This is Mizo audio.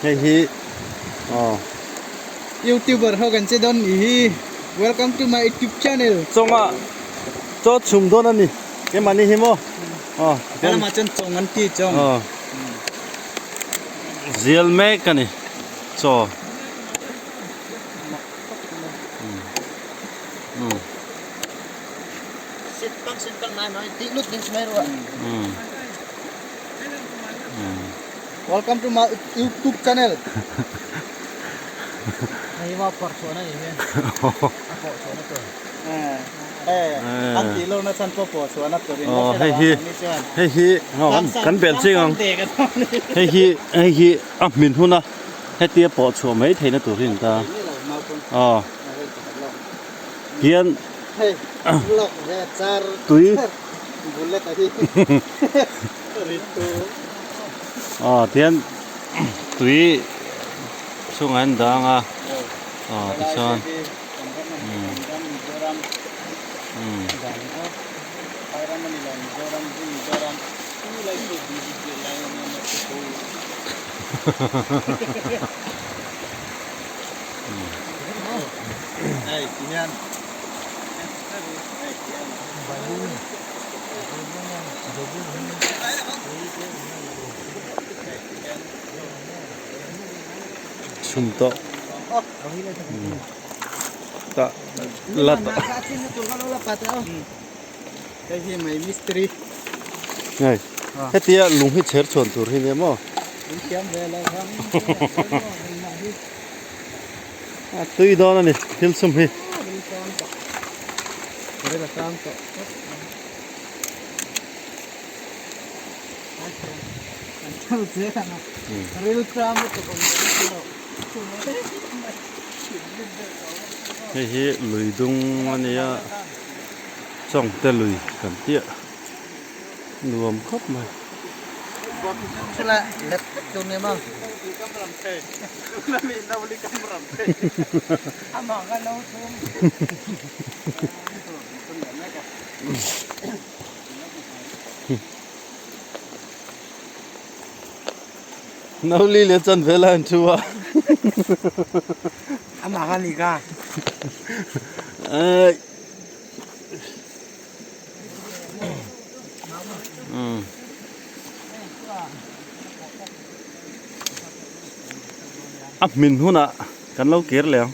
Hei hi aw. Youtuber ho kan che dawn nih hi. Welcome to my youtube channel. Chawnga chaw chhum dawn a ni. Keimahni hi maw? Aw. A lamah chuan chawng an ti chawng. Aw. Zial mek a ni chaw. Welcome to my youtube channel. Hei hi hei hi kan bel ching ang hei hi hei hi a hmin hun a hetia pawh chhuah mai theihna tur hi a ni ta aw hian tui aw tihian tui chungah an dang a aw tichuan Chhum tawh tah la tawh hei hetia lung hi chher chhuan tur hi nia maw a tui dawn a ni thil chhum hi. Hei hi lui dung a nia chawngte lui kan tih a nuam khawp mai. Noli leh chan vel a an thu a. Amah kha ni ka. Ai. Um. A hmin hunah kan lo kir leh ang.